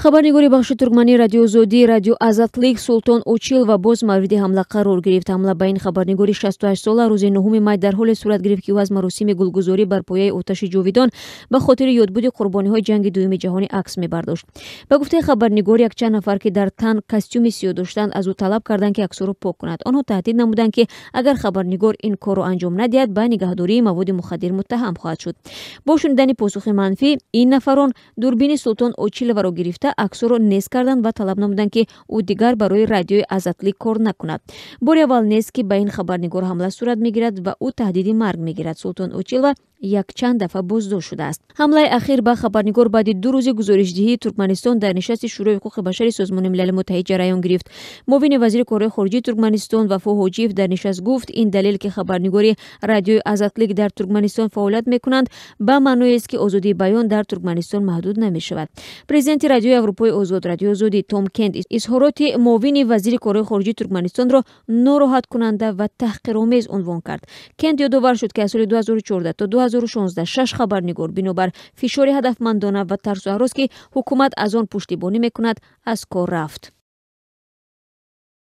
Хабарнигори бахши туркмании Радиои Озодӣ, Радио Азатлик, Султон Очилова боз мавриди ҳамла қарор гирифт. Ҳамла ба ин хабарнигори 68сола рӯзи 9 май дар ҳоле сурат гирифт, ки ӯ аз маросими гулгузорӣ бар пояи оташи ҷовидон ба хотири ёдбуди қурбониҳои ҷанги дуюми ҷаҳонӣ акс мебардошт. Ба гуфтаи хабарнигор, якчанд нафар, ки дар тан костюми сиёҳ доштанд, аз ӯ талаб карданд, ки аксҳоро пок кунад. Онҳо таҳдид намуданд, ки агар хабарнигор ин корро анҷом надиҳад, ба нигаҳдории маводи мухаддир муттаҳам хоҳад шуд. Бо шунидани посухи манфӣ, ин нафарон дурбини Султон Очиловаро гирифта, аксҳоро нест карданд ва талаб намуданд, ки ӯ дигар барои Радиои Азатлик кор накунад. Бори аввал нест, ки ба ин хабарнигор ҳамла сурат мегирад ва ӯ таҳдиди марг мегирад. Султон Очилова якчанд дафъа боздошт шудааст. Ҳамлаи ахир ба хабарнигор баъди 2 рӯзи гузоришдиҳии Туркманистон дар нишасти Шӯрои ҳуқуқи башари Созмони Милали Муттаҳид ҷараён гирифт. Муовини вазири корҳои хориҷии Туркманистон Вафо Ҳоҷиев дар нишаст гуфт, ин далел, ки хабарнигори Радиои Азатлик дар Туркманистон фаъолият мекунанд, ба маъноест, ки озодии баён дар Туркманистон маҳдуд намешавад. Президенти Радиои Аврупои Озод, Радиои Озодӣ, Том Кент изҳороти муовини вазири корҳои хориҷии Туркманистонро нороҳаткунанда ва таҳқиромез унвон кард. Кент ёдовар шуд, ки аз соли 2014 то 2016 шаш хабарнигор бинобар фишори ҳадафмандона ва тарсу ҳарос, ки ҳукумат аз он пуштибонӣ мекунад, аз кор рафт.